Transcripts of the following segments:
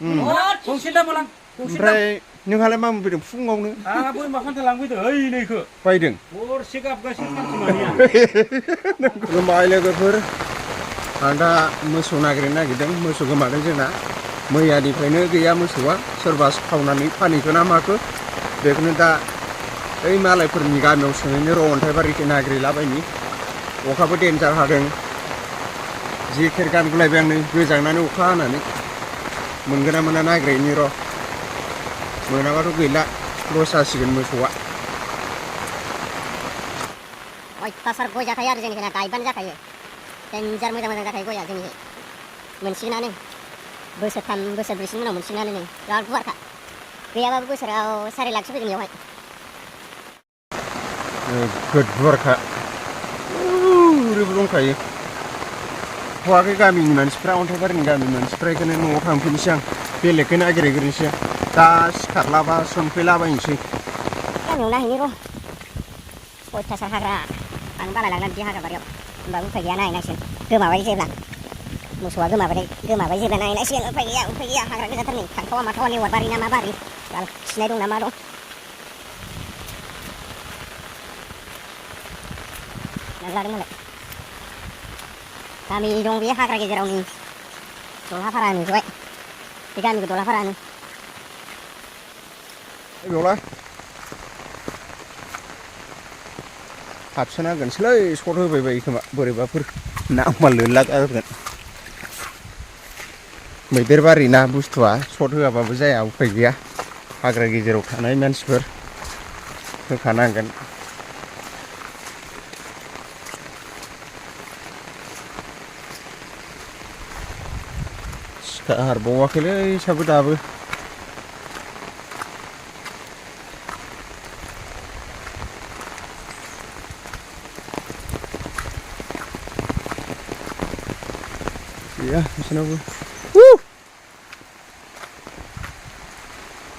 गंसेन्दा मोलां ओमफ्राय नोंहालाय मा मोनफैदों फुङावनो आंहा बोरमा फान्था लांफैदों ओइ नैखो बायदों हरसे गाबगासिनो सानसे मानिया खुलुमबाय लोगोफोर आं दा मोसौ नागिरनो नागिरदों मोसौ गोमादों जोंना मैयानिफ्रायनो गैया मोसौआ सोरबा खावनानै फानहैखो ना माखो बेखौनो दा ओइ मालायफोरनि गामियाव सोंहैनो र' अन्थाइबारिखौ नागिरलाबायनि अखाबो देन्जार हादों जेकेट गानगुलायबाय आं नै गोजांनानै अखा हानानै मोनगोन ना मोना नागिरहैनि र' मोनाबाथ' गैला लस जासिगोन मोसौआ अयथासार गय जाखायो आरो जोंनिखैना गायबानो जाखायो देन्जार मोजां मोजां जाखायो गया जोंनिखै मोनसिगोनानो बोसोरथाम बोसोरब्रैसिनि उनाव मोनसिगोनानो नै बिराद गुवारखा गैयाबाबो बोसोराव 4 लाखसो फैगोन बेयावहाय गोद गुवारखा ओरैबो दंखायो हौवाखै गामिनि मानसिफ्रा अन्थाइबारिनि गामिनि मानसिफ्रा बेखायनो न'आव थांफिनोसै आं बेलेगखौ नागिरहैग्रोनोसै दा सिखारलाबा सोंफैलाबायनोसै गामियाव नायहैनि र' अयथासार हाग्रा आं बालायलांना बिदि हाग्रा बारियाव होमबाबो उफाय गैया नायनांसिगोन गोमाबाय जेब्ला मोसौआ गोमाबाय जेब्ला नायनांसिगोन उफाय गैया हाग्रा गोजाथार नै थांथावा माथावा लेवार बारि ना मा बारि बाल खिनाय दं ना मा दं नाजादों मालाय गामि दं बे हाग्रा गेजेराव नै दलहाफारा होनो जय बे गामिखौ दलहाफारा होनो बेयावलाय हाबसोनांगोनसोलै सट होबाय बायो खोमा बोरैबाफोर ना मा लोल्ला गारगोन मैदेर बारि ना बुस्थुआ सट होआबाबो जाया उफाय गैया हाग्रा गेजेराव थानाय मानसिफोर होखानांगोन सिखारबावाखैलै साबो दाबो गैया बिसोरनावबो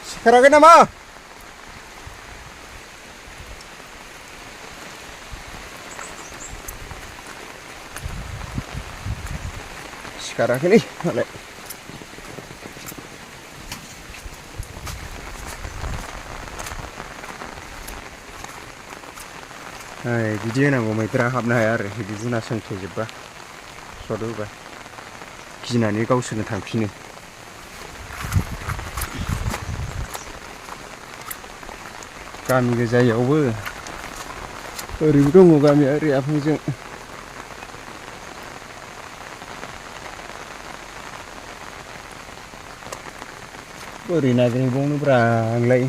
सिखाराखै नामा सिखाराखैलै मालाय बिदि होनांगौ मैदेरा हाबनो हाया आरो बिदि जुना सोंथेजोबबा सट होबा गिनानै गावसोरनो थांफिनो गामि गोजायावबो ओरैबो दङ गामिया ओरै आफांजों ओरै नागिरहैबावनोब्रा आंलाय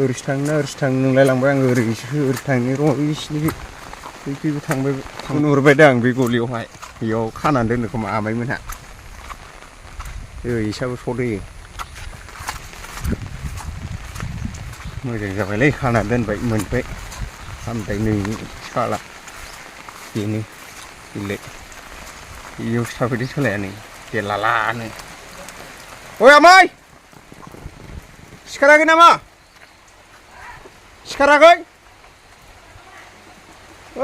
ओरैसो थाङो ना ओरैसो थाङो नोंलाय लांबाय आं ओरैसो ओरै थांनो र' बैखैबो थांबाय नुहुरबाय दा आं बे गलियावहाय बेयाव खानानै दोनो खोमा आमाइमोनहा इसाबो सट होयो मोजां जाबायलै खानानै दोनबाय मोनबाय हामबाय नै साला बेनो बिलाय बेयावसो थाफैदों सोलाया नै देलालानो ओइ आमाइ सिखाराखै नामा सिखाराखै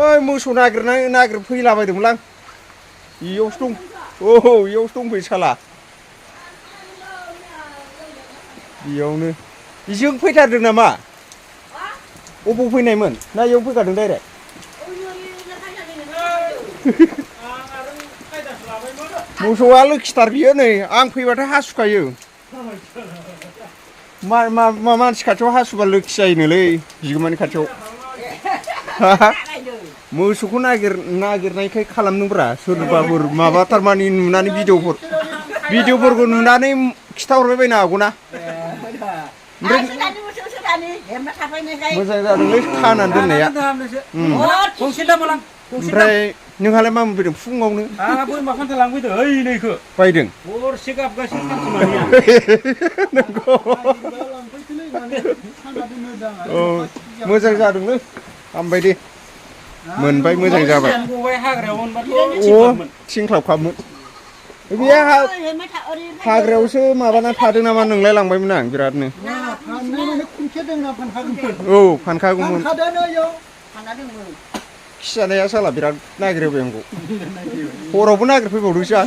ओइ मोसौ नागिरफैलाबायदोंमोनलां बेयावसो दं बेयावसो दंफैयो साला बेयावनो बेजों फैथारदों नामा अबाव फैनायमोन ना बेयाव फैखादों डाइरेक्ट मोसौआ लोखिथार बियो नै आं फैबाथाय हासुखायो मानसि खाथियाव हासुबा लोखि जायोनोलै बिगोमानि खाथियाव मोसौखौ नागिरनायखाय खालामदोंब्रा सोरबाफोर माबा थारमाने नुनानै भिडिअफोरखौ नुनानै खिथाहरबाय बायनो हागौना मोजां जादोंलै खानानै दोननाया ओमफ्राय नोंहालाय मा मोनफैदों फुङावनो आंहा बोरमा फान्था लांफैदों ओइ नैखो बायदों हरसे गाबगासिनो सानसे मानिया नंगौ मोजां जादोंलै हामबाय दे मोनबाय मोजां जाबाय थिंख्लाबखामोन बे हाग्रायावसो माबाना थादों नामा नोंलाय लांबायमोन आं बिरादनो औ फानखागौमोन खिजानाया साला बिराद नागिरबाय आंखौ हरावबो नागिरफैबावदोंसो आं